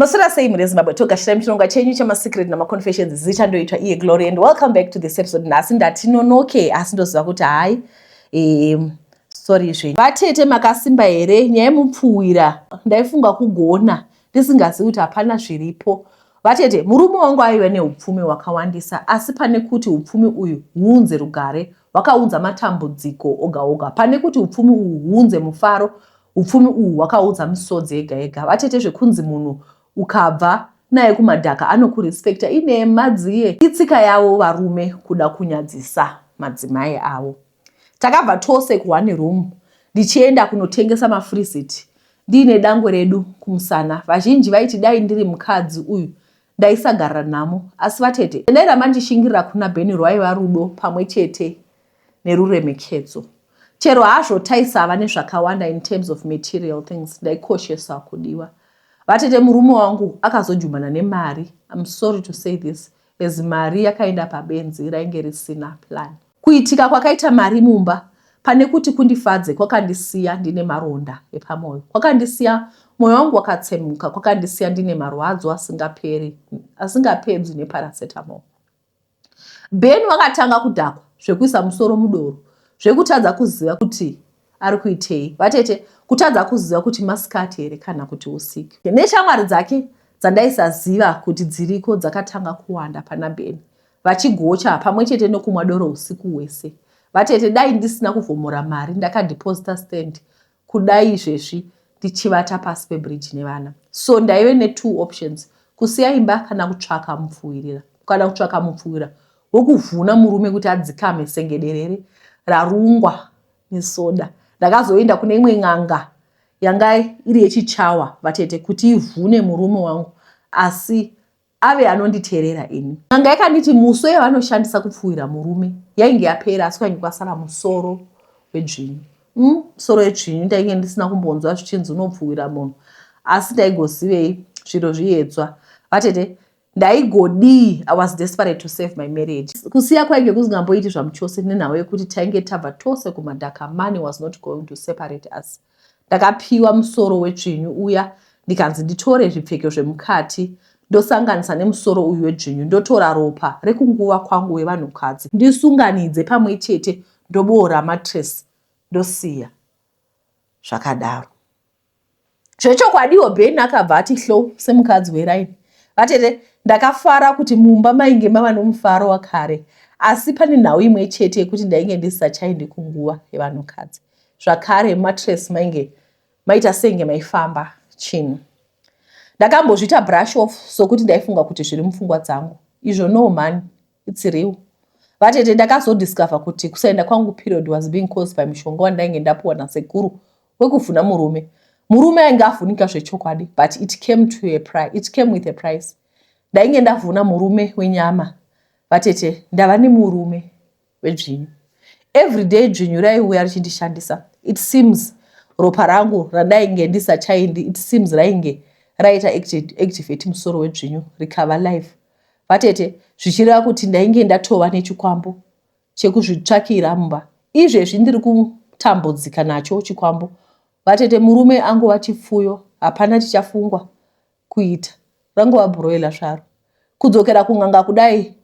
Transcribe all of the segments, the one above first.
Maswera sei mhuri yeZimbabwe, togashira muchirongwa chenyu chemaSecret namaConfessions. Zita ndoitwa iye Glory and welcome back to this episode. Nhasi ndatinonoke asi ndoziva kuti hayi sorry zvenyu. Vatete makasimba here? Nyaya yemupfuwira ndaifunga kugona ndisingazivi kuti hapana zviripo. Vatete, murume wangu aiva neupfumi hwakawandisa asi pane kuti upfumi uyu huunze rugare hwakaunza matambudziko oga oga. Pane kuti upfumi uhu huunze mufaro Upfumi uhu hwakaudza misodzi yega yega. Vatete zvekunzi munhu ukabva naye kumadhaka anokurespecta inhema dziye. Itsika yavo varume kuda kunyadzisa madzimai avo. Takabva tose kuone room ndichienda kunotengesa mafreezit ndiine dangwe redu kumusana. Vazhinji vaiti dai ndiri mukadzi uyu ndaisagarira nhamo. Asi vatete ndairamba ndichishingirira kuna Benny rwaiva rudo pamwe chete neruremekedzo. Chero hazvo taisava nezvakawanda in terms of material things, ndaikoshesa kudiwa. Vatete murume wangu akazojumana nemari, I'm sorry to say this, as mari yakaenda pabenzi rainge risina plan. Kuitika kwakaita mari mumba pane kuti kundifadze kwakandisiya ndine maronda epamoyo. Kwakandisiya moyo wangu wakatsemuka, kwakandisiya ndine marwadzo asingaperi, asingapedzwi neparacetamol. Ben vakatanga kudhakwa zvekuisa musoro mudoro zvekutadza kuziva kuti ari kuitei. Vatete kutadza kuziva kuti masikati here kana kuti usiku. Neshamwari dzake dzandaisaziva kuti dziriko dzakatanga kuwanda pana Ben vachigocha pamwe chete nokumwa doro usiku hwese. Vatete dai ndisina kuvhomora mari ndakadeposita stand kudai izvezvi ndichivata pasi pebridge nevana. So ndaive netwo options, kusiya imba kana kutsvaka mupfuwirira, kana kutsvaka mupfuwira wokuvhuna murume kuti adzikame senge derere rarungwa nesoda. Ndakazoenda kune imwe n'anga yanga iri yechichawa vatete kuti ivhune murume wangu asi Ave anonditeerera ini. N'anga yakanditi muso yavanoshandisa kupfuwira murume yainge yapera asi kwainge kwasara musoro wedzvinyu. Musoro wedzvinyu ndainge ndisina kumbonzwa zvichinzi unopfuwira munhu asi ndaigozivei zviro zviyedzwa. Vatete ndaigodii I was desperate to save my marriage. Kusiya kwainge kusingamboiti zvamuchose nenhau yekuti tainge tabva tose kumadhaka money was not going to separate us. Ndakapiwa musoro wetsvinyu uya ndikanzi nditore zvipfeko zvemukati ndosanganisa nemusoro uyu wedzvinyu ndotora ropa rekunguva kwangu wevanhukadzi ndisunganidze pamwe chete ndoboora mattress ndosiya zvakadaro. Zvechokwadiwo Ben akabva ati hlo semukadzi weraini. Vatete ndakafara kuti mumba mainge mava nomufaro wakare asi pane nhau imwe chete yekuti ndainge ndisisachaendi kunguva yevanhukadzi. Zvakare mumattress mainge maita senge maifamba chinhu. Ndakambozviita brush off sokuti ndaifunga kuti zviri mupfungwa dzangu. Izvo no mhani, it's real. Vatete ndakazodiscover kuti kusaenda kwangu period was being caused by mushonga wandainge ndapuwa nasekuru wekuvhuna murume. Murume ainge avhunika zvechokwadi but it came, to a price, it came with a price. Ndainge ndavhuna murume wenyama. Vatete ndava nemurume wedzvinyu. Everyday dzvinyu raiuya richindishandisa. It seems ropa rangu randainge ndisachaindi it seems rainge raita activate musoro wedzvinyu rikava live. Vatete zvichireva kuti ndainge ndatova nechikwambo chekuzvitsvakira mumba. Izvezvi ndiri kutambudzika nacho chikwambo. Vatete murume angova chipfuyo hapana chichafungwa kuita rangova broiler zvaro. Kudzokera kun'anga kudai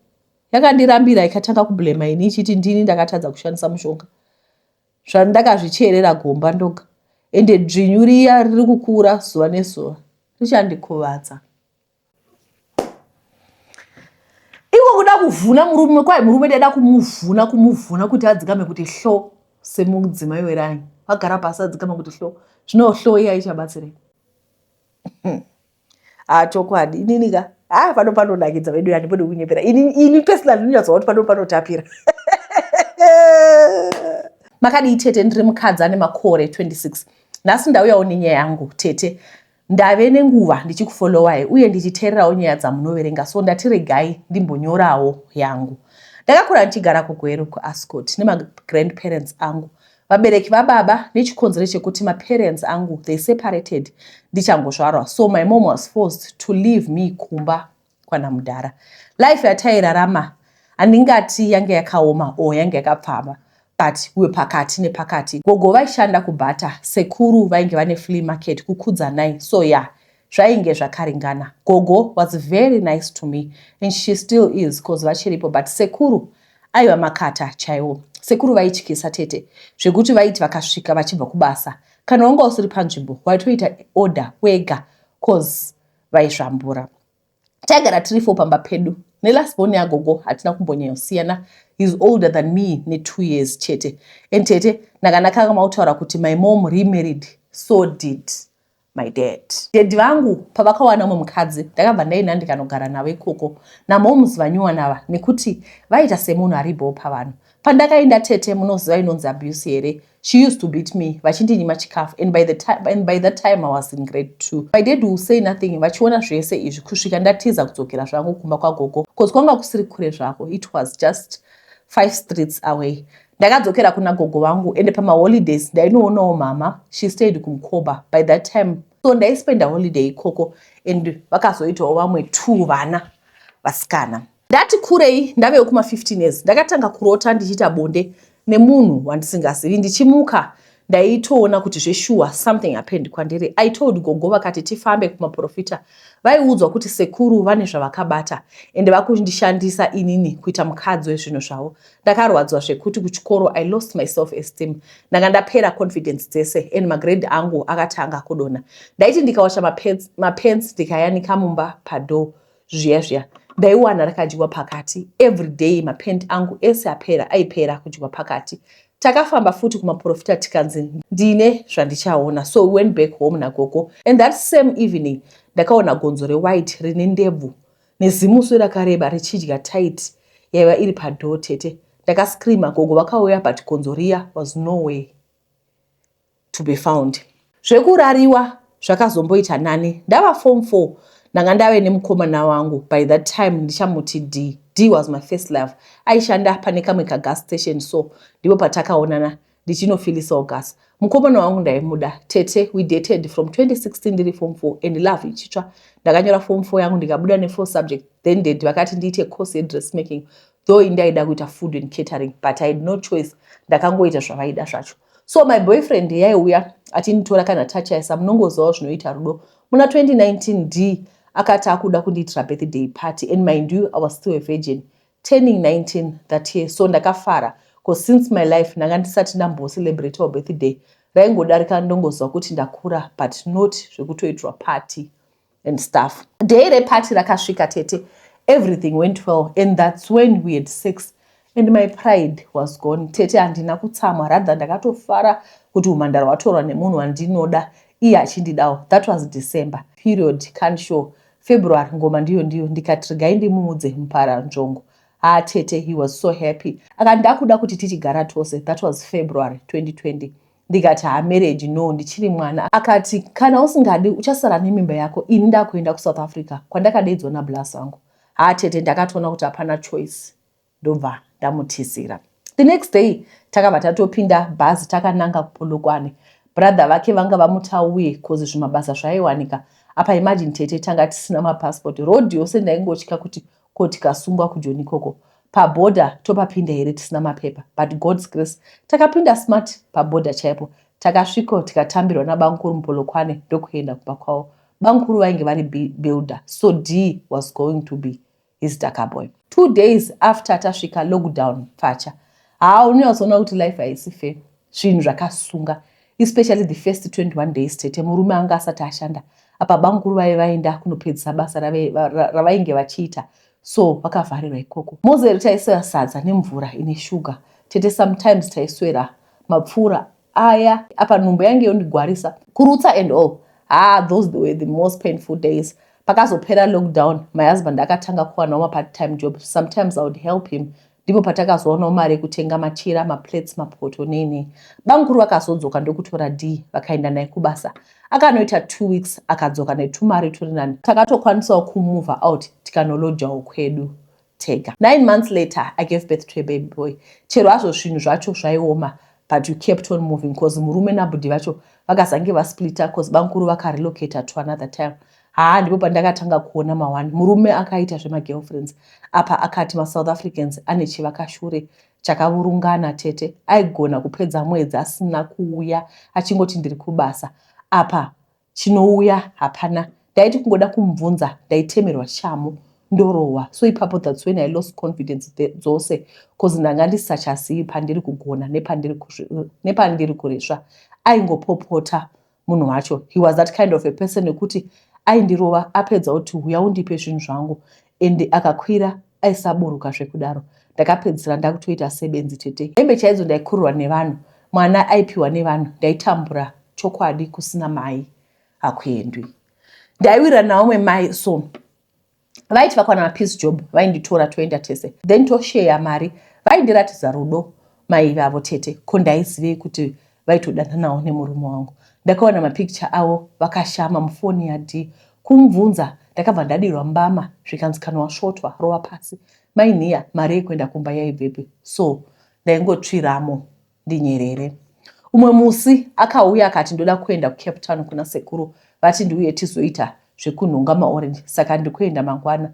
yakandirambira ikatanga kublema ini ichiti ndini ndakatadza kushandisa mushonga. Zvandakazvicherera gomba ndoga ende dzvinyu riya riri kukura zuva nezuva richandikuvadza. Iko kuda kuvhuna murume kwai murume ndaida kumuvhuna kumuvhuna kuti adzikame kuti hlo semudzimai weranyi vagara pasi adzikama kuti hlo zvino hlo iya ichabatsirei ah chokwadi inini ka ah pano panonakidza vedu handipodi kunyepera ini ini personally ndinonyatsoona kuti pano panotapira makadii tete ndiri mukadzi ane makore 26 nhasi ndauyawo nenyaya yangu tete ndave nenguva ndichikufolowai uye ndichiteererawo nyaya dzamunoverenga so ndati regai ndimbonyorawo yangu ndakakura ndichigara kugweru kuascot nemagrandparents angu Vabereki vababa nechikonzero chekuti maparents angu they separated ndichangozvarwa so my mom was forced to leave me kumba kwanamudhara. Life yatairarama handingati yange yakaoma or yange yakapfava but we were pakati nepakati. Gogo vaishanda kubhata, sekuru vainge vane flea market kuKudzanai so yeah. Zvainge zvakaringana. Gogo was very nice to me and she still is, 'cause vachiripo, but sekuru aiva makata chaiwo. Sekuru vaityisa, tete, zvekuti vaiti vakasvika vachibva kubasa, kana wanga usiri panzvimbo, waitoita order wega, 'cause vaizvambura. Taigara tiri four pamba pedu nelast born yagogo. Hatina kumbonyanyosiyana. He's older than me ne2 years chete. And tete, ndakanaka mautaura kuti my mom remarried, so did my dad. Daddy vangu pavakawana mumwe mukadzi, ndakabva ndaenda ndikanogara navo ikoko namoms vanyuwanava, nekuti vaita semunhu aribo pavanhu. Pandakaenda, tete, munoziva inonzi abuse here? She used to beat me, vachindinyima chikafu, and by that time I was in grade 2. My dad will say nothing vachiona zvese izvi kusvika ndatiza kudzokera zvangu kumba kwagogo, 'cause kwanga kusiri kure zvako. It was just five streets away. Ndakadzokera kuna gogo vangu, ende pamaholidays ndainoonawo mama. She stayed kuMkoba by that time, so ndaispenda holiday ikoko, and vakazoitawo vamwe two vana vasikana. Ndati kurei, ndavewo kuma15 years, ndakatanga kurota ndichiita bonde nemunhu wandisingazivi. Ndichimuka ndaitoona kuti zveshuwa something happened kwandiri. I told gogo, vakati tifambe kumaprofita. Vaiudzwa kuti sekuru vane zvavakabata ende vakundishandisa inini kuita mukadzi wezvinhu zvavo. Ndakarwadzwa zvekuti kuchikoro I lost my self esteem. Ndanga ndapera confidence dzese and magrade angu akatanga kudonha. Ndaiti ndikawasha mapants, ndikayanika mumba padoor zviya zviya, ndaiwana rakadyiwa pakati. Every day mapenti angu ese apera, aipera kudyiwa pakati. Takafamba futi kumaprofita, tikanzi ndine zvandichaona. So we went back home nagogo, and that same evening ndakaona gonzo rewhite rine ndebvu nezimuswe rakareba richidya tight yaiva iri padoor. Tete, ndakascreama. Gogo vakauya, but gonzo riya was nowhere to be found. Zvekurariwa zvakazomboita nani ndava form 4. Ndanga ndave nemukomana wangu by that time, ndichamuti D. D was my first love. Aishanda pane kamwe kagas station, so ndipo patakaonana ndichinofilisawo gas. Mukomana wangu ndaimuda, tete. We dated from 2016 ndiri form 4, and love ichitsva. Ndakanyora form 4 yangu, ndikabuda nefour subject. Then daddy vakati ndiite course yedressmaking, though indaida kuita food and catering, but I had no choice. Ndakangoita zvavaida zvacho. So my boyfriend yaiuya achinditora kana tachaisa. Munongozivawo zvinoita rudo. Muna 2019 D akati akuda kundiitira birthday party, and mind you, I was still a virgin, turning 19 that year. So ndakafara, 'cause since my life ndanga ndisati ndambocelebratawo birthday. Raingodarika, ndongoziva kuti ndakura, but not zvekutoitirwa party and stuff. Day reparty rakasvika, tete. Everything went well, and that's when we had sex, and my pride was gone. Tete, handina kutsamwa, rather ndakatofara kuti umhandara hwatorwa nemunhu wandinoda, iye achindidawo. That was December period, can't show. February, ngoma ndiyo ndiyo. Ndikati regai ndimuudze muparanzvongo. Ha, tete, he was so happy. Akati ndakuda kuti tichigara tose. That was February 2020. Ndikati, "Ha, marriage no, ndichiri mwana." Akati, "Kana usingadi, uchasara nemimba yako. Ini ndakuenda kuSouth Africa kwandakadaidzwa nablas vangu." Ha, tete, ndakatoona kuti hapana choice, ndobva ndamutizira. The next day takabva tatopinda bhazi, takananga kuPolokwane. Brother vake vanga vamutauye, 'cause zvimabasa zvaiwanika apa. Imagine, tete, tanga tisina mapassport. Road yose ndaingotya kuti ko tikasungwa kuJoni ikoko pabhodha, topapinda here tisina mapepa? But God's grace, takapinda smart pabhodha chaipo. Takasvika, tikatambirwa nabankuru muPolokwane, ndokuenda kumba kwavo. Bankuru vainge vari builder, so D was going to be his daka boy. 2 days after tasvika, lockdown pfacha. Haa, unonyatsoona kuti life haisi fair. Zvinhu zvakasunga, especially the first 21 days. Tete, murume anga asati ashanda apa. Bankuru vaive vaenda kunopedzisa basa ravainge vachiita, so vakavharirwa ikoko. Mozeri taiswera sadza nemvura ine shuga. Tete, sometimes taiswera mapfuura aya apa, nhumbu yange yondigwarisa, kurutsa and all. Ah, those were the most painful days. Pakazopera lockdown, my husband akatanga kuwanawo mapart time job. Sometimes I would help him. Ndipo patakazoonawo mari yekutenga machira, maplates, mapoto neinei. Bamukuru vakazodzoka ndokutora D, vakaenda naye kubasa. Akanoita 2 weeks, akadzoka netumari turi nani. Takatokwanisawo kumove out, tikanolojawo kwedu tega. 9 months later I gave birth to a baby boy. Chero hazvo zvinhu zvacho zvaioma, but you kept on moving, 'cause murume nabhudhi vacho vakazange vasplita, 'cause bamukuru vakarelocata to another time. Haa, ndipo pandakatanga kuona mawani. Murume akaita zvemagirlfriends apa. Akati maSouth Africans ane chivakashure chakavurungana. Tete, aigona kupedza mwedzi asina kuuya, achingoti ndiri kubasa. Apa chinouya hapana. Ndaiti kungoda kumubvunza, ndaitemerwa shamu, ndorohwa. So ipapo, that's when I lost confidence dzose, 'cause ndanga ndisachazivi pandiri kugona nepandiri kuresva. Aingopopota munhu wacho. He was that kind of a person nekuti aindirova, apedza kuti, "Uya undipe zvinhu zvangu," and akakwira aisaburuka zvekudaro. Ndakapedzisira ndakutoita sebenzi, tete. Hembe chaidzo ndaikurirwa nevanhu, mwana aipiwa nevanhu. Ndaitambura chokwadi. Kusina mai hakuendwi. Ndaiwirira naumwe mai, so vaiti vakwana mapiece job, vainditora toenda tese, then tosheya mari. Vaindiratidza rudo mai vavo, tete. Ko ndaizivei kuti vaitodananawo nemurume wangu? Ndakaona mapicture avo vakashama mufoni yad. Kumubvunza, ndakabva ndadirwa mbama, zvikanzi, "Kana wasvotwa, rova pasi." Mainiya, mari yekuenda kumba yaibvepi? So ndaingotsviramo ndinyerere. Umwe musi akauya akati, "Ndoda kuenda kuCape Town kuna sekuru, vati ndiuye tizoita zvekunhonga maorange, saka ndikuenda mangwana."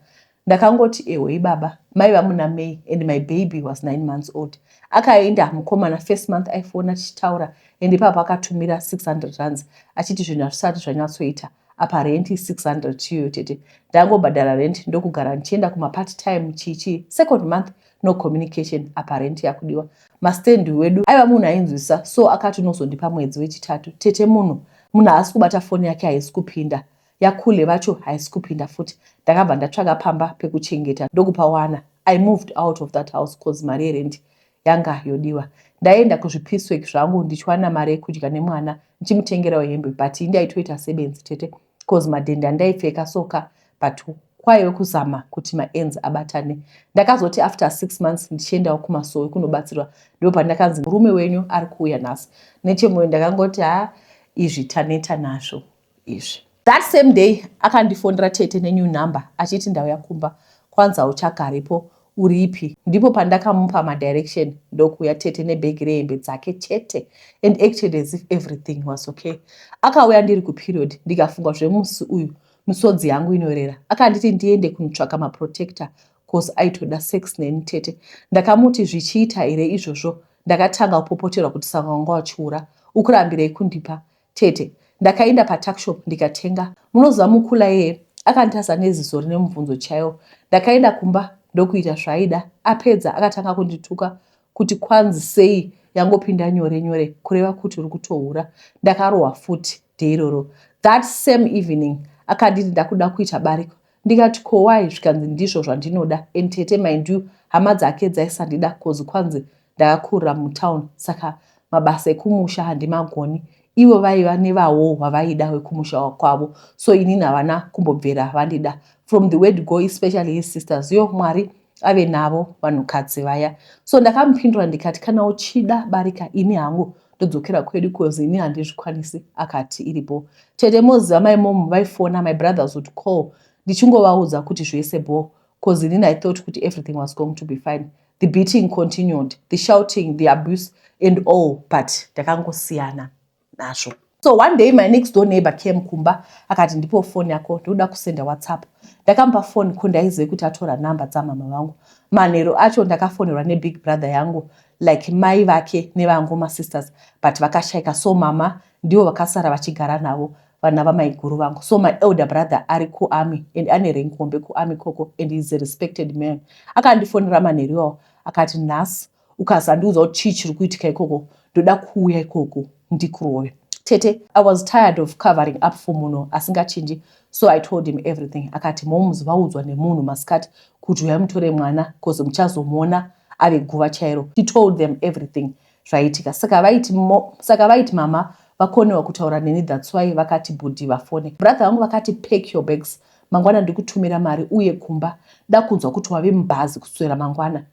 Ndakangoti, "Ehwei baba." Maiva muna May and my baby was 9 months old. Akaenda mukomana. First month aifona tichitaura, and ipapo akatumira 600 rands achiti zvinhu hazvisati zvanyatsoita. Apa renti 600 iyoyo, tete. Ndangobhadhara rent, ndokugara ndichienda kumapart time chichi. Second month, no communication. Apa rent yakudiwa. Mastendi wedu aiva munhu ainzwisa, so akati unozondipa mwedzi wechitatu. Tete, munhu haasi kubata foni yake, haisi kupinda. Yakule vacho haisi kupinda futi. Ndakabva ndatsvaga pamba pekuchengeta, ndokupawana. I moved out of that house 'cause mari yerendi yanga yodiwa. Ndaenda kuzvipiecework zvangu ndichiwana mari yekudya nemwana, ndichimutengerawo hembe, but indaitoita sebenzi, tete, 'cause madhende andaipfeka soka, but kwaive kuzama kuti maends abatane. Ndakazoti after 6 months ndichiendawo kumasowe kunobatsirwa, ndo pandakanzi, "Murume wenyu ari kuuya nhasi." Nechemwoyo ndakangoti, "Ha, izvi taneta nazvo izvi." That same day akandifonera, tete, nenew number, achiti, "Ndauya kumba, kwanza uchagaripo, uripi?" Ndipo pandakamupa madirection, ndokuuya, tete, nebhegi rehembe dzake chete, and acted as if everything was okay. Akauya ndiri kuperiod. Ndikafunga zvemusi uyu, misodzi yangu inorera. Akanditi ndiende kunotsvaka maprotector 'cause aitoda sex neni. Tete, ndakamuti, "Zvichiita here izvozvo?" Ndakatanga kupopoterwa kuti, "Saka wanga wachiura, ukurambirei kundipa?" Tete, ndakaenda patuckshop ndikatenga. Munoziva mukula iyeye akanditarisa neziso rine mubvunzo chaiwo. Ndakaenda kumba ndokuita zvaaida. Apedza akatanga kundituka kuti kwanzi sei yangopinda nyore nyore, kureva kuti uri kutohura. Ndakarohwa futi day iroro. That same evening akanditi, "Ndakuda kuita bariko." Ndikati, "Ko why?" Zvikanzi, "Ndizvo zvandinoda." And tete, mind you, hama dzake dzaisandida 'cause kwanzi ndakakurira mutown, saka mabasa ekumusha handimagoni. Ivo vaiva nevawo wavaida wekumusha kwavo, so inini havana kumbobvera vandida from the word go, especially his sisters. Yo, Mwari ave navo vanhukadzi vaya. So ndakamupindura ndikati, "Kana uchida barika, ini hangu ndodzokera kwedu 'cause ini handizvikwanisi." Akati iripo. Tete, moziva my mom vaifona, my brothers would call, ndichingovaudza kuti zvese bo, 'cause inini I thought kuti everything was going to be fine. The beating continued, the shouting, the abuse and all, but ndakangosiyana nazvo. So one day my next door neighbor came kumba akati, "Ndipo foni yako, ndoda kusenda WhatsApp." Ndakamupa foni, ko ndaizive kuti atora nhamba dzamama vangu? Manheru acho ndakafonerwa nebig brother yangu, like mai vake nevangu masisters, but vakashayika, so mama ndivo vakasara vachigara navo vana vamaiguru vangu. So my elder brother ari kuarmy and ane rank hombe kuarmy koko and is a respected man. Akandifonera manheru iwawo akati, "Nhasi ukazandiudza kuti chii chiri kuitika ikoko, ndoda kuuya ikoko ndikurove." Tete, I was tired of covering up for munhu asingachinji, so I told him everything. Akati, "Moms vaudzwa nemunhu masikati kuti uyai mutore mwana, 'cause muchazomuona ave guva chairo." He told them everything zvaitika. Saka vaiti mama vakonewa kutaura neni, that's why vakati bhudhi vafone. Brother vangu vakati, "Pack your bags mangwana, ndikutumira mari uye kumba. Dakunzwa kuti wave mubhazi kuswera mangwana."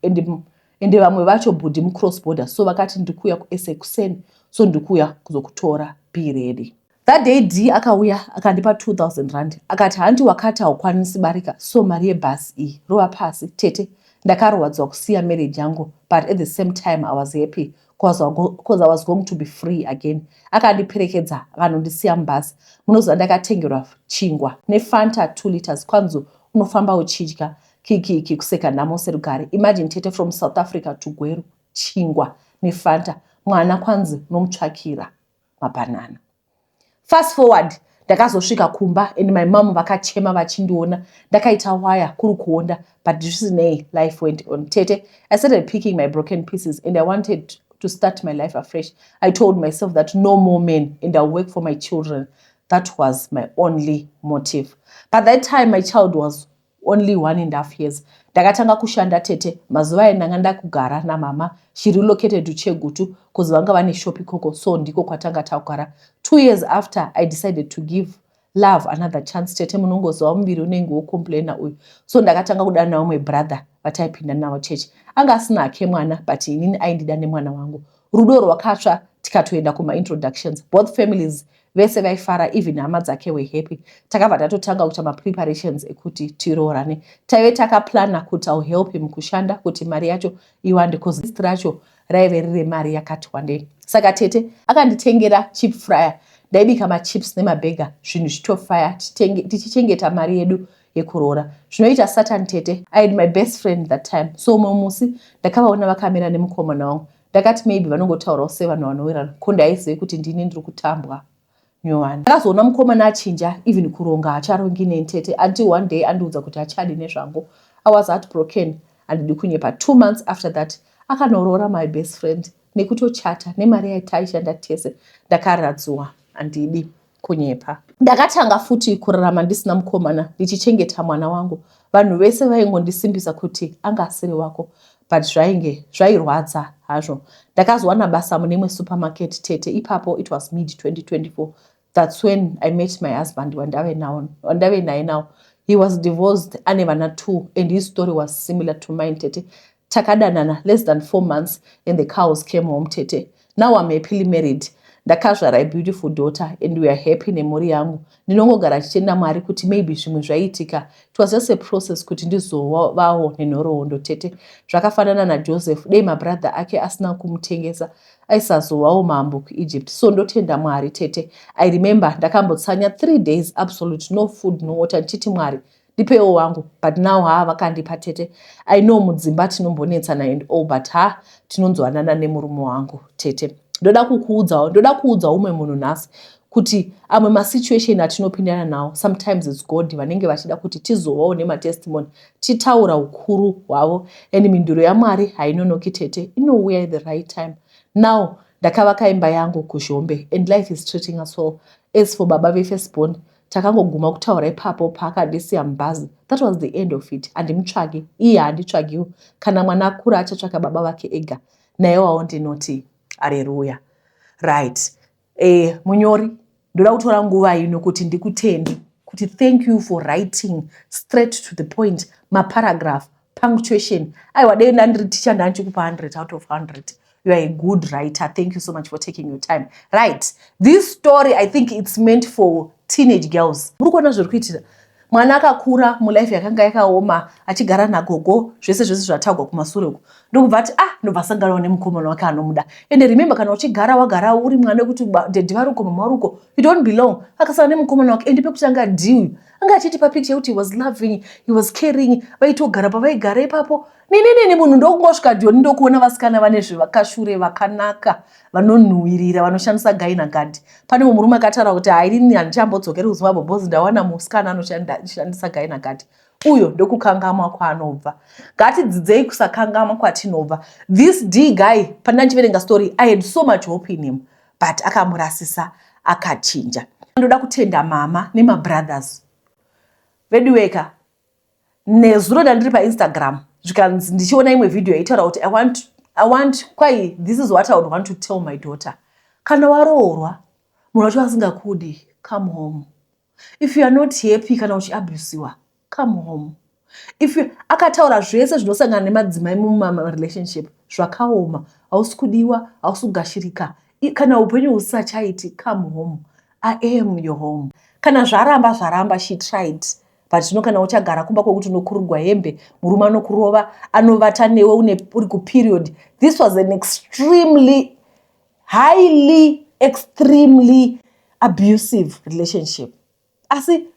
Ende vamwe vacho bhudhi mucross border, so vakati, "Ndikuuya kusa kuseni, so ndikuuya kuzokutora, be ready." That day D akauya akandipa 2000 rand, akati, "Handi wakati haukwanisi barika, so mari yebhasi iyi, rova pasi." Tete, ndakarwadzwa kusiya marriage yangu, but at the same time I was happy 'cause I was going to be free again. Akandiperekedza, akanondisiya mubhasi. Munoziva ndakatengerwa chingwa neFanta 2 liters, kwanzi, "Unofamba uchidya." Kikiki, kuseka nhamo serugare. Imagine, tete, from South Africa to Gweru, chingwa neFanta. Mwana kwanzi unomutsvakira mabhanana. Fast forward, Ndakazosvika kumba and my mom vakachema vachindiona. Ndakaita waya kuri kuonda, but zvisinei, life went on, tete. I started picking my broken pieces and I wanted to start my life afresh. I told myself that no more men and I'll work for my children. That was my only motive. By that time my child was only 1.5 years. Ndakatanga kushanda, tete. Mazuva aya ndanga ndakugara namama. She relocated to Chegutu because vanga vane shop ikoko, so ndiko kwatanga takugara. 2 years after, I decided to give love another chance, tete. Munongoziva muviri unenge wocomplaina uyu, so ndakatanga kudana naumwe brother vataipinda navo chechi. Anga asina hake mwana, but inini aindida nemwana wangu. Rudo rwakatsva, tikatoenda kumaintroductions. Both families vese vaifara, even hama dzake were happy. Takabva tatotanga kuita mapreparations ekuti tiroorane. Taive takaplana kuti I'll help him kushanda kuti mari yacho iwande, cause list racho raive rire mari yakati wandei. Saka tete, akanditengera chip fryer. Ndaibika machips nemabhega, zvinhu zvitofaya, tichichengeta mari yedu yekuroora. Zvinoita Satan, tete. I had my best friend that time, so umwe musi ndakavaona vakamira nemukomana wangu. Ndakati maybe vanongotaurawo sevanhu vanowirana, ko ndaizive kuti ndini ndiri kutambwa nyowani. Ndakazoona mukomana achinja, even kuronga hacharongi neni, tete, until one day andiudza kuti hachadi nezvangu. I was heartbroken, handidi kunyepa. 2 months after that akanoroora my best friend nekutochata nemari yaitaishanda tese. Ndakaradzwa, handidi kunyepa. Ndakatanga futi kurarama ndisina mukomana, ndichichengeta mwana wangu. Vanhu vese vaingondisimbisa kuti anga asiri wako, but zvainge zvairwadza hazvo. Ndakazowana basa mune imwe supermarket, tete. Ipapo it was mid 2024. That's when I met my husband wandave naye now. He was divorced, ane vana two, and his story was similar to mine, tete. Takadanana less than 4 months and the cows came home, tete. Now I'm happily married. Ndakazvara a beautiful daughter and we are happy nemhuri yangu. Ndinongogara chichenda Mwari kuti maybe zvimwe zvaiitika, it was just a process kuti ndizovawo nenhoroondo, tete. Zvakafanana naJoseph, dei mabrother ake asina kumutengesa, aisazovawo mambo kuEgypt. So ndotenda Mwari, tete. I remember ndakambotsanya 3 days, absolute no food, no water, ndichiti, "Mwari, ndipewo wangu." But now ha, vakandipa, tete. I know mudzimba tinombonetsana and all, but ha, tinonzwanana nemurume wangu, tete. Ndoda kukuudzawo, ndoda kuudza umwe munhu nhasi kuti amwe masituation atinopindana nawo, sometimes it's God vanenge vachida kuti tizovawo nematestimony, titaura ukuru hwavo. And mhinduro yaMwari hainonoki, tete, inouya at the right time. Now ndakavaka imba yangu kuZhombe and life is treating us well. As for baba vefirstborn, takangoguma kutaura ipapo paakandisiya mubhazi. That was the end of it. Handimutsvagi, iye handitsvagiwo. Kana mwana akura achatsvaka baba vake ega. Naiwawo ndinoti areruya. Right, munyori, ndoda kutora nguva ino kuti ndikutende kuti thank you for writing straight to the point, maparagraph, punctuation. Aiwa, dei ndandiri ticha, ndanchikupa 100 out of 100. You are a good writer. Thank you so much for taking your time. Right, this story, I think it's meant for teenage girls. Muri kuona zviri kuitira mwana akakura mulife yakanga yakaoma, achigara nagogo, zvese zvese zvatagwa kumasure uku, ndokubva ati, ah, ndobva asanganawo nemukomana wake anomuda. Ende remember, kana uchigara wagara uri mwana wekuti daddy vari uko, mama vari uko, you don't belong. Akasangana nemukomana wake, ende pekutanga deal anga achitipa picture yekuti he was loving, he was caring, vaitogara pavaigara ipapo. Nini munhu ndokungosvika Joni, ndokuona vasikana vane zvevakashure, vakanaka, vanonhuhwirira, vanoshandisa Gynaguard. Pane murume akataura kuti, "Hainini handichambodzokeri kuZimbabwe because ndawana musikana anoshandisa Gynaguard." Uyo ndokukangamwa kwaanobva. Ngatidzidzei kusakangamwa kwatinobva. This D guy, pandanga ndichiverenga story, I had so much hope in him, but akamurasisa, akachinja. Ndoda kutenda mama nemabrothers vedu weka. Nezuro ndandiri paInstagram, zvikanzi ndichiona imwe vhidhiyo yaitaura kuti I want kwai, this is what I would want to tell my daughter: kana waroorwa, munhu wacho asingakudi, come home. If you are not happy, kana uchiabusiwa, come home. If you, akataura zvese zvinosangana nemadzimai mumarelationship zvakaoma, hausi kudiwa, hausi kugashirika, kana upenyu husisachaiti, come home. I am your home. Kana zvaramba, zvaramba. She tried, but zvino kana uchagara kumba kwokuti unokurugwa hembe, murume anokurova, anovata newe uri kuperiod, this was an extremely highly, extremely abusive relationship. Asi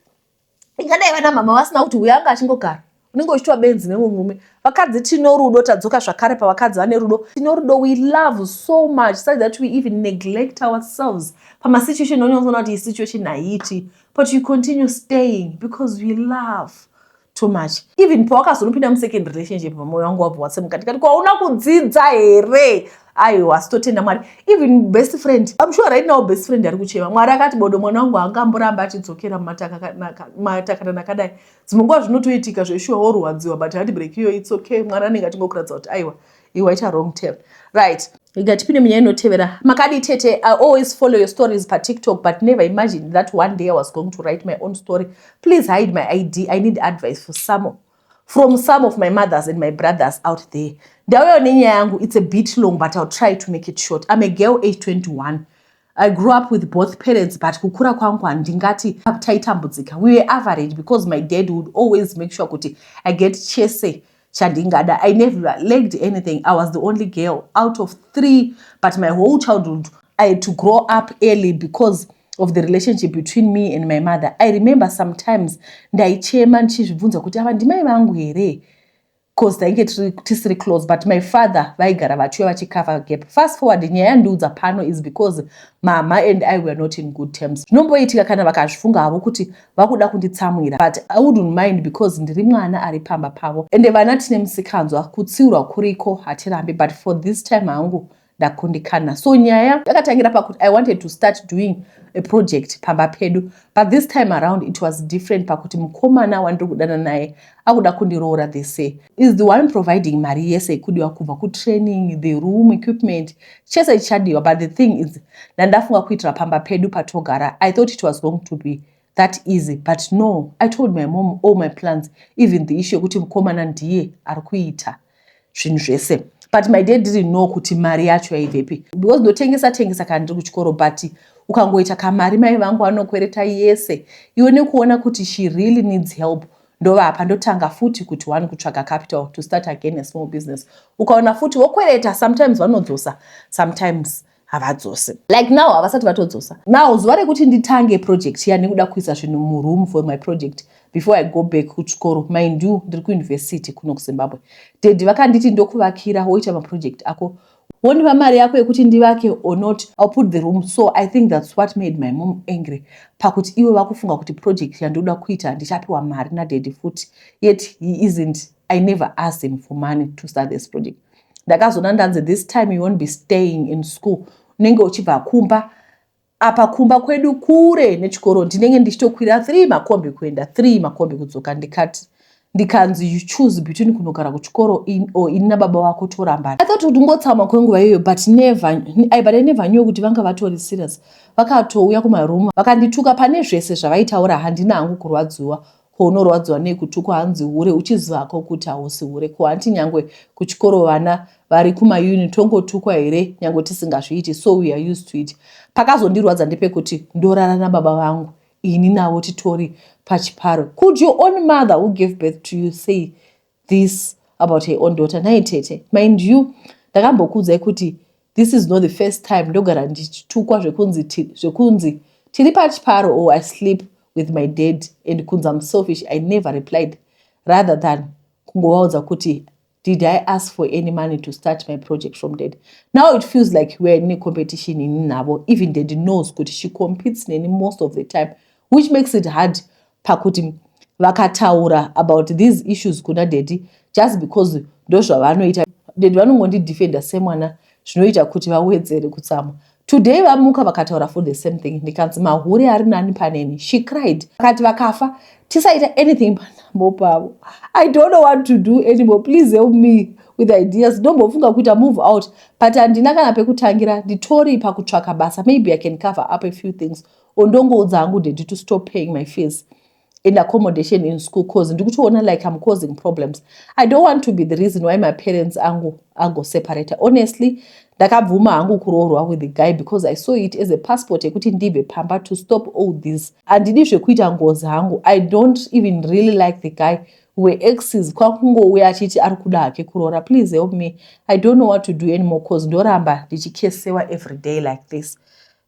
ingadai vana mama vasina kuti uyo anga achingogara, unenge uchitwa benzi nemurume. Vakadzi tino rudo. Tadzoka zvakare pavakadzi vane rudo. Tino rudo, we love so much, such that we even neglect ourselves pamasituation. Unonyatsoona kuti iyi situation haiiti. But you continue staying because we love too much. Even pawakazonopinda musecond relationship, mwoyo wangu wabva watsemuka. Ndikati, "Kwauna kudzidza here?" Aiwa, sitotenda Mwari. Even best friend, I'm sure right now best friend ari kuchema. Mwari akati, "Bodo, mwana wangu haangamboramba achidzokera mumatakatana akadai." Dzimwe nguva zvinotoitika zveshuwa, worwadziwa, but heartbreak iyo, it's okay. Mwari anenge achingokuratidza kuti aiwa, iwe waita wrong turn, right? Ngatipinde munyaya inotevera. "Makadi tete? I always follow your stories paTikTok, but never imagined that one day I was going to write my own story. Please hide my ID. I need advice for some from some of my mothers and my brothers out there. Ndauyawo nenyaya yangu. It's a bit long, but I'll try to make it short. I'm a girl, age 21. I grew up with both parents, but kukura kwangu handingati taitambudzika. We were average because my dad would always make sure kuti I get chese chandingada. I never lacked anything. I was the only girl out of three, but my whole childhood I had to grow up early because of the relationship between me and my mother. I remember sometimes ndaichema ndichizvibvunza kuti ava ndimai vangu here, 'cause tainge tisiri close, but my father vaigara vachiuya vachicover gap. Fast forward, nyaya yandiudza pano is because mama and I were not in good terms. Zvinomboitika kana vakazvifunga havo kuti vakuda kunditsamwira, but I wouldn't mind because ndiri mwana ari pamba pavo, ende vana tine musikanzwa, kutsiurwa kuriko, hatirambi, but for this time hangu ndakundikana. So nyaya yakatangira pakuti I wanted to start doing a project pamba pedu, but this time around it was different pakuti mukomana wandiri kudana naye akuda kundiroora. This is the one providing mari yese ikudiwa, kubva kutraining, the room, equipment, chese chichadiwa. But the thing is, ndandafunga kuitira pamba pedu patogara. I thought it was going to be that easy, but no. I told my mom all my plans, even the issue yekuti mukomana ndiye ari kuita zvinhu zvese, but my dad didn't know kuti mari yacho yaibvepi, because ndotengesa tengesa kana ndiri kuchikoro, but ukangoita kamari, mai vangu vanokwereta yese. Iwe nekuona kuti she really needs help, ndovapa. Ndotanga futi kuti one kutsvaga capital to start again a small business. Ukaona futi wokwereta, sometimes vanodzosa, sometimes havadzosi. Like now havasati vatodzosa. Now zuva rekuti nditange project iya nekuda kuisa zvinhu muroom for my project before I go back kuchikoro, mind you ndiri kuuniversity kuno kuZimbabwe, daddy vakanditi, "Ndokuvakira, woita maproject ako, wondipa mari yako yekuti ndivake or not, I'll put the room." So I think that's what made my mom angry, pakuti iwe vakufunga kuti project yandoda kuita ndichapiwa mari nadaddy futi, yet he isn't. I never asked him for money to start this project. Ndakazoona ndanzi, "This time you won't be staying in school, unenge uchibva kumba." Apa kumba kwedu kure nechikoro, ndinenge ndichitokwira 3 makombi kuenda, 3 makombi kudzoka. Ndikati, ndikanzi, "You choose between kunogara kuchikoro or ini nababa vako torambana." I thought kuti ungotsamwa kwenguva iyoyo, but I never knew kuti vanga vatori serious. Vakatouya kumaroom, vakandituka pane zvese zvavaitaura. Handina hangu kurwadziwa. Ko unorwadziwa nei kutukwa hanzi hure, uchizivako kuti hausi hure? Ko hanti nyangwe kuchikoro vana vari kumauni tongotukwa here, nyangwe tisingazviiti? So we are used to it. Pakazondirwadza ndepekuti ndorara nababa vangu, ini navo titori pachiparo. Could your own mother who gave birth to you say this about her own daughter? Nhai tete, mind you, ndakambokuudzai kuti this is not the first time. Ndogara ndichitukwa zvekunzi tiri pachiparo or I sleep with my dad and kunzi I'm selfish. I never replied, rather than kungovaudza kuti, "Did I ask for any money to start my project from dad?" Now it feels like we're in a competition, ini navo. Even dad knows kuti she competes neni most of the time, which makes it hard pakuti vakataura about these issues kuna daddy, just because ndozvavanoita. Daddy vanongondidefenda semwana, zvinoita kuti vawedzere kutsamwa. Today vamuka vakataura for the same thing. Ndikanzi mahure ari nani paneni. She cried, akati vakafa tisaita anything panambo pavo. I don't know what to do anymore. Please help me with ideas. Ndombofunga kuita move out, but handina kana pekutangira. Nditori pakutsvaka basa. Maybe I can cover up a few things, or ndongoudza hangu daddy to stop paying my fees and accommodation in school, 'cause ndikutoona like I'm causing problems. I don't want to be the reason why my parents angu agoseparata. Honestly, ndakabvuma hangu kuroorwa with the guy because I saw it as a passport yekuti ndibve pamba to stop all this. Handidi zvekuita ngozi hangu. I don't even really like the guy. We exes, kwakungouya achiti ari kuda hake kuroora. Please help me. I don't know what to do anymore, 'cause ndoramba ndichikesewa every day like this.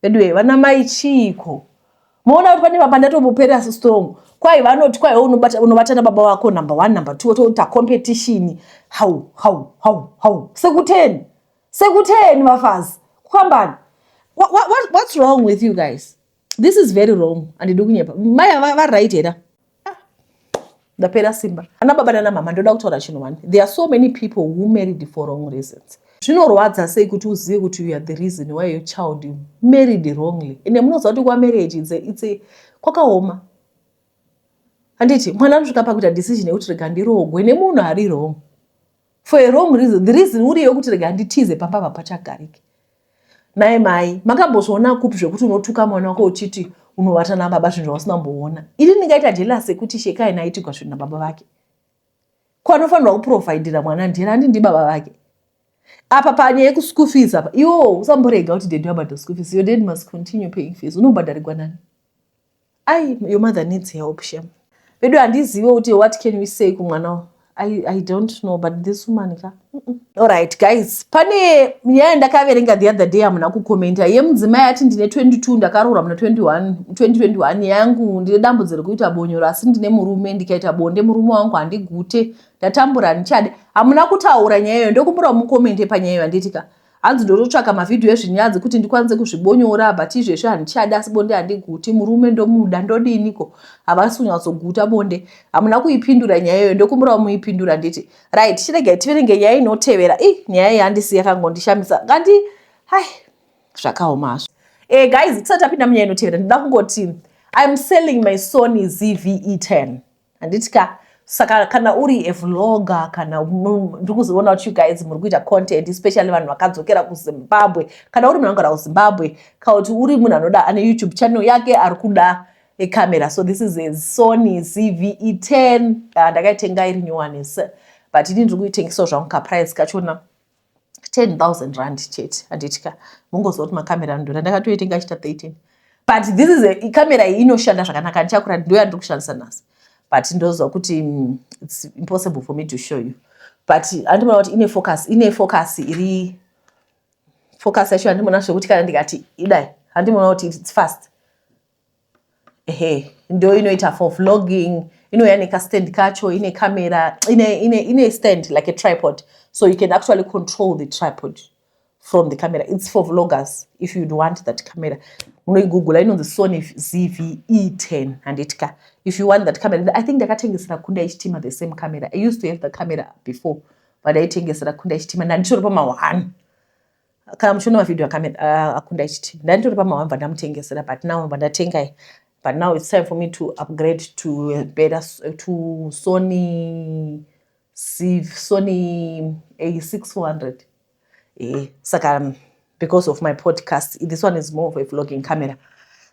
Anyway, vana mai, chiiko? Moona kuti pane papa ndatombopera strong. Kwai vanoti kwai unovata nababa wako, number one, number two, toita competition. How, how, how, how? Sekuteni, sekuteni, vafazi kukambani. What's wrong with you guys? This is very wrong. Handidi kunyepa, mai varight here. Ah, ndapera simba. Ana baba nana mama, ndoda kutaura chinhu one. There are so many people who married for wrong reasons. Zvinorwadza sei kuti uzive kuti you are the reason why your child married wrongly. Ende munoziva kuti kwamarriage it's kwakaoma, handiti? Mwana anosvika pakuita decision yekuti rega ndirogwe nemunhu ari wrong for a wrong reason. The reason uri yekuti rega nditize pamba papachagariki. Naye mai, makambozviona kupi zvekuti unotuka mwana wako uchiti unovata nababa, zvinhu zvausina kumboona? Ini ndingaita jealous yekuti Shekai naitigwa zvinhu nababa vake. Ko anofanirwa kuprovhaidhira mwana ndiani? Handi ndibaba vake? Apa panyaya yekuschool fees apa, iwo usamborega kuti daddy wabhadhara school fees. Your dad must continue paying fees. Unobhadharigwa nani? Ai, your mother needs help, shem. Vedu, handizive kuti what can we say kumwana. I don't know, but this woman ka. Alright guys, pane nyaya ndakaverenga the other day, hamuna kukomenta, yemudzimai ati, "Ndine 22, ndakaroorwa muna 21 2021 yangu. Ndine dambudziko rekuita bonyoro, asi ndine murume. Ndikaita bonde murume wangu handigute. Ndatambura, handichade." Hamuna kutaura nyaya iyoyo. Ndokumbura mukomente panyaya iyo, handitika? Hanzi, "Ndototsvaka mavhidhiyo ezvinyadzi kuti ndikwanise kuzvibonyora, but izvezvi handichadi, asi bonde handiguti. Murume ndomuda, ndodiniko? Havasi kunyatsoguta bonde." Hamuna kuipindura nyaya iyoyo. Ndokumburawo muipindura, nditi? Right, chiregai tiverenge nyaya inotevera. I nyaya iyi handisi yakangondishamisa ngandi. Hai, zvakaoma hazvo. Guys, tisati tapinda munyaya inotevera, ndinoda kungoti I'm selling my Sony ZV-E10, handiti ka? Saka kana uri a vlogger, kana ndiri kuzoona kuti you guys muri kuita content, especially vanhu vakadzokera kuZimbabwe, kana uri munhu anogara kuZimbabwe, kana kuti uri munhu anoda, ane YouTube channel yake, ari kuda ekamera. So this is a Sony ZV-E10. Ndakaitenga iri nyowani, but ini ndiri kuitengesawo zvangu kaprice kachona, 10 000 rand chete, handiti ka? Mungoziva kuti makamera anodhura. Ndakatoitenga achita 13, but this is a kamera iyi inoshanda zvakanaka. Ndichakura ndo yandiri kushandisa nhasi, but ndoziva kuti it's impossible for me to show you, but handimona kuti ine focus iri, focus yacho handimona zvekuti kana ndikati idai, handimona kuti it's fast. Ehe, ndo inoita for vlogging. Inouya nekastand kacho, ine camera, ine stand like a tripod, so you can actually control the tripod from the camera. It's for vloggers. If you'd want that camera, munoigoogle, inonzi Sony ZV-E10, handiti ka? If you want that camera, I think ndakatengesera Kunda Ichitima the same camera. I used to have the camera before, but aitengesera Kunda Ichitima. Ndanditori pama1. Kana muchiona mavhidhiyo aKunda Ichitima, ndanditori pama1 bva ndamutengesera, but now bva ndatengai. But now it's time for me to upgrade to better, to Sony A6400. Saka because of my podcast, this one is more of a vlogging camera.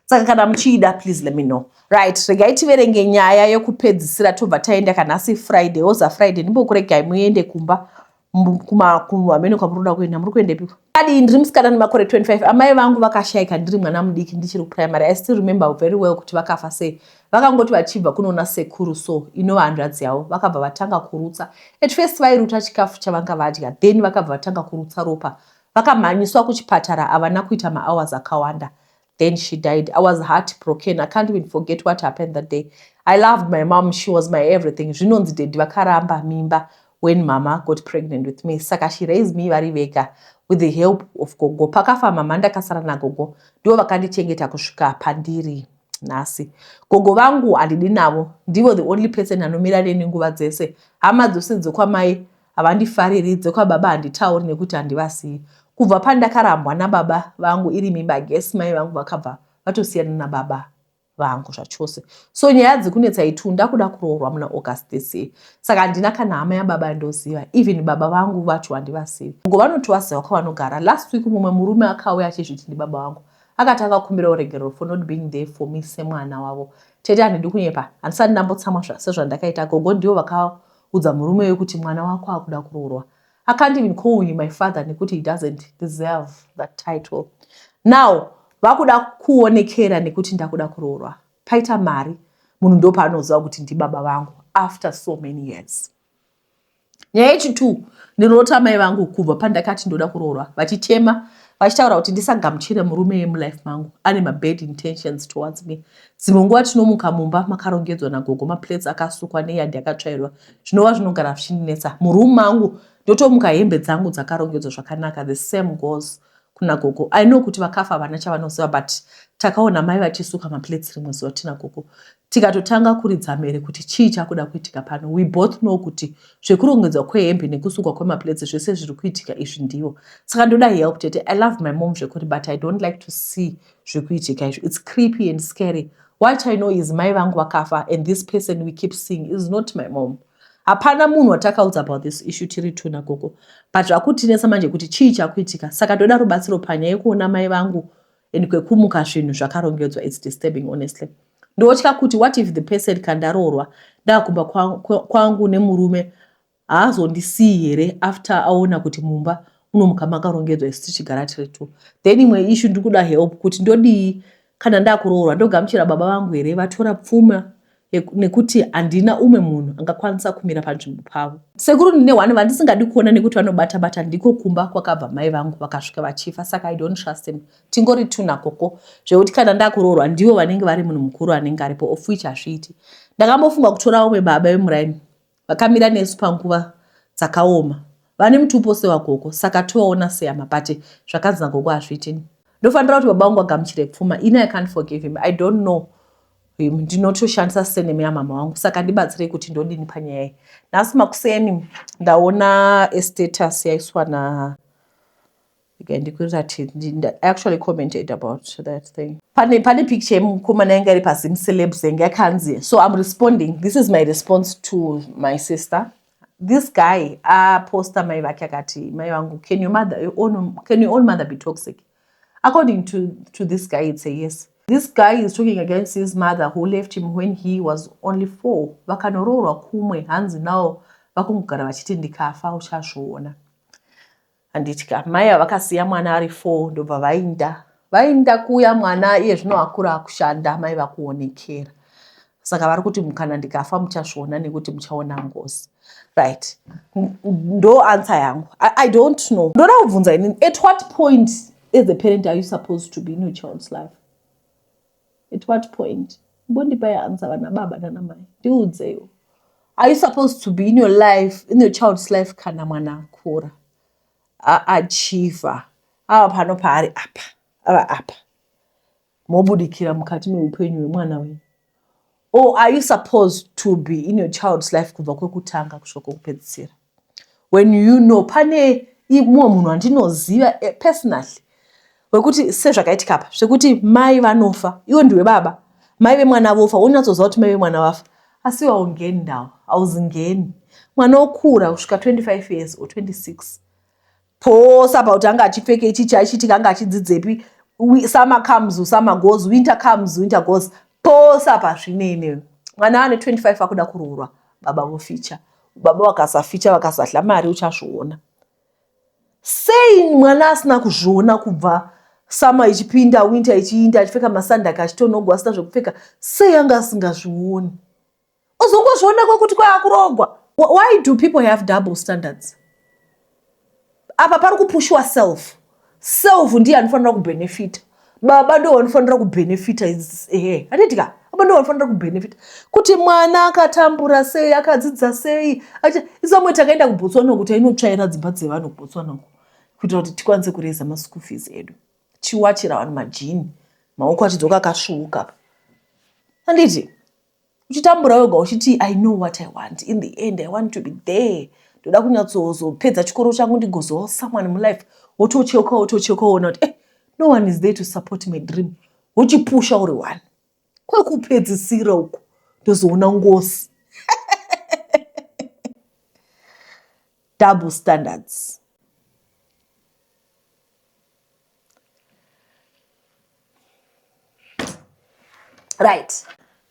Saka kana muchiida, please let me know. Right, regai tiverenge nyaya yekupedzisira, tobva taenda. Kanhasi Friday, oza Friday, ndimbokuregai muende kumba kumamene kwamuri kuda kuenda. Muri kuendepiko? Adi, ndiri musikana nemakore 25. Amai vangu vakashayika ndiri mwana mudiki, ndichiri kuprimary. I still remember very well kuti vakafa sei. Vakangoti vachibva kunoona sekuru, so inova hanzvadzi yavo, vakabva vatanga kurutsa. At first vairuta chikafu chavanga vadya, then vakabva vatanga kurutsa ropa. Vakamhanyiswa kuchipatara. Havana kuita mahours akawanda, then she died. I was heartbroken. I can't even forget what happened that day. I loved my mom, she was my everything. Zvinonzi daddy vakaramba mimba when mama got pregnant with me, saka she raised me vari vega with the help of gogo. Pakafa mama, ndakasara nagogo. Ndivo vakandichengeta kusvika pandiri nhasi. Gogo vangu handidi navo. Ndivo the only person anomira neni nguva dzese. Hama dzose dzekwamai havandifariri, dzekwababa handitauri nekuti handivasiyi. Kubva pandakarambwa nababa vangu iri mimba gesi, mai vangu vakabva vatosiyana nababa vangu zvachose. So nyaya dzekunetsa itu, ndakuda kuroorwa muna August this year, saka handina kana hama yababa yandoziva. Even baba vangu vacho handivasivi. Gogo vanotovaziva kwavanogara. Last week mumwe murume akauya achizviti ndibaba vangu, akati akakumbira uregerero for not being there for me semwana wavo. Tete, handidi kunyepa, handisati ndambotsamwa sezvandakaita. Gogo ndivo vakaudza murume wekuti mwana wako akuda kuroorwa. I can't even call him my father nekuti he doesn't deserve that title. Now vakuda kuonekera nekuti ndakuda kuroorwa. Paita mari, munhu ndopaanoziva kuti ndibaba vangu after so many years. Nyaya yechi2, ndinorota mai vangu kubva pandakati ndoda kuroorwa, vachichema vachitaura kuti ndisagamuchire murume yemulife mangu, ane mabad intentions towards me. Dzimwe nguva tinomuka mumba makarongedzwa nagogo, maplates akasukwa neyadhi yakatsvairwa, zvinova zvinogara zvichindinetsa. Murumu mangu ndotomuka hembe dzangu dzakarongedzwa zvakanaka. The same goes. Kuna gogo, I know kuti vakafa havana chavanoziva, but takaona mai vachisuka maplates rimwe zuva tina gogo, tikatotanga kuridza mhere kuti chii chakuda kuitika pano. We both know kuti zvekurongedzwa kwehembe nekusukwa kwemaplates, zvese zviri kuitika izvi ndivo. Saka ndoda help, tete. I love my mom zvekuti, but I don't like to see zvekuitika izvi. It's creepy and scary. What I know is mai vangu vakafa and this person we keep seeing is not my mom. Hapana munhu watakaudza about this issue, tiri two nagogo, but zvakutinetsa manje kuti chii chakuitika. Saka ndoda rubatsiro panyaya yekuona mai vangu and kwekumuka zvinhu zvakarongedzwa. It's disturbing, honestly. Ndotya kuti what if the person kandaroorwa ndakumba kwangu nemurume haazondisiyi here after aona kuti mumba munomuka makarongedzwa isu tichigara tiri two? Then imwe issue, ndiri kuda help kuti ndodii kana ndakuroorwa. Ndogamuchira baba vangu here vatora pfuma, nekuti handina umwe munhu angakwanisa kumira panzvimbo pavo? Sekuru, ndine one vandisingadi kuona nekuti vanobata bata. Ndiko kumba kwakabva mai vangu, vakasvika vachifa, saka I don't trust him. Tingori two nakoko, zvekuti kana ndakuroorwa ndivo vanenge vari munhu mukuru anenge aripo, of which hazviiti. Ndakambofunga kutora umwe baba vemuraini vakamira nesu panguva dzakaoma, vane mutupo sewagoko, saka tovaona sehama, but zvakanzi nagogo hazviiti. Ndofanira kuti baba vangu vagamuchire pfuma. Ini I can't forgive him. I don't know him. Ndinotoshandisa surname yamama vangu. Saka ndibatsirei kuti ndodini panyaya iyi. Nhasi makuseni ndaona status yaiswa na, ndikuratidze. I actually commented about that thing. Pane picture yemukomana yanga iri paZim Celebs, yanga yakanzi, so I'm responding, this is my response to my sister. This guy aposta mai vake akati, "Mai vangu, can your own mother be toxic?" According to this guy, it's a yes. This guy is talking against his mother who left him when he was only 4, vakanoroorwa kumwe. Hanzi nawo vakungogara vachiti, "Ndikafa uchazviona." Handitya mai havakasiya mwana ari 4, ndobva vainda kuuya mwana iye zvino akura, akushanda, mai vakuonekera. Saka vari kuti, "Kana ndikafa muchazviona nekuti muchaona ngozi." Right, ndo answer yangu. I don't know. Ndoda kubvunza inini, at what point as a parent are you supposed to be in your child's life? At what point? Mbondipai answer, vana baba nanamai, ndiudzeiwo. Are you supposed to be in your life, in your child's life, kana mwana akura, aachieva, ava pano paari apa, ava apa, mobudikira mukati meupenyu hwemwana wenyu? Or are you supposed to be in your child's life kubva kwekutanga kusvika kwekupedzisira, when you know? Pane mumwe munhu wandinoziva personally wekuti sezvakaitika apa, zvekuti mai vanofa, iwe ndiwe baba, mai vemwana vofa, wonyatsoziva kuti mai vemwana vafa, asi iwe haungeni ndawo, hauzingeni. Mwana okura kusvika 25 years or 26, pose apa kuti anga achipfeka ichichi, achiitika, anga achidzidzepi, summer comes, summer goes, winter comes, winter goes, pose apa zvinei. Mwana ane 25 akuda kuroorwa, baba voficha. Baba vakasaficha, vakasahla mari, uchazviona. Sei mwana asina kuzviona kubva summer ichipinda, winter ichiinda, achipfeka masandaka, achitonogwa, asina zvekupfeka? Sei anga asingazvioni? Uzongozviona kwekuti kwaakurogwa. Why do people have double standards? Apa pari kupushwa self. Self ndiye anofanira kubhenefita, baba ndo vanofanira kubhenefita. Ehe, handiti ka? Baba ndo vanofanira kubhenefita kuti mwana akatambura sei, akadzidza sei. Isamwe takaenda kuBotswana kuti ainotsvaira dzimba dzevanhu kuBotswana kuitira kuti tikwanise kureza maschool fees edu, tiwachira vanhu majini, maoko achidzoka akasvuuka, handiti? Uchitambura wega uchiti, "I know what I want in the end. I want to be there. Ndoda kunyatsozopedza chikoro changu, ndigozowa someone mulife." Wotocheuka, wotocheuka, woona kuti no one is there to support my dream. Wochipusha uri one. Kwekupedzisira uku ndozoona ngozi. Double standards. Right,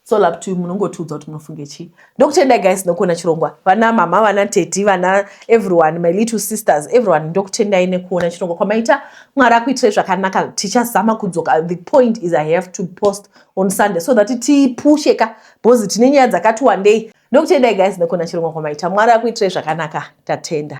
it's all up to you. Munongotiudza kuti munofunge chii. Ndokutendai guys nokuona chirongwa. Vana mama, vana teti, vana everyone, my little sisters, everyone, ndokutendai nekuona chirongwa kwamaita. Mwari akuitirai zvakanaka. Tichazama kudzoka. The point is I have to post on Sunday so that tipushe ka, because tine nyaya dzakati wandei. Ndokutendai guys nekuona chirongwa kwamaita. Mwari akuitirai zvakanaka. Tatenda.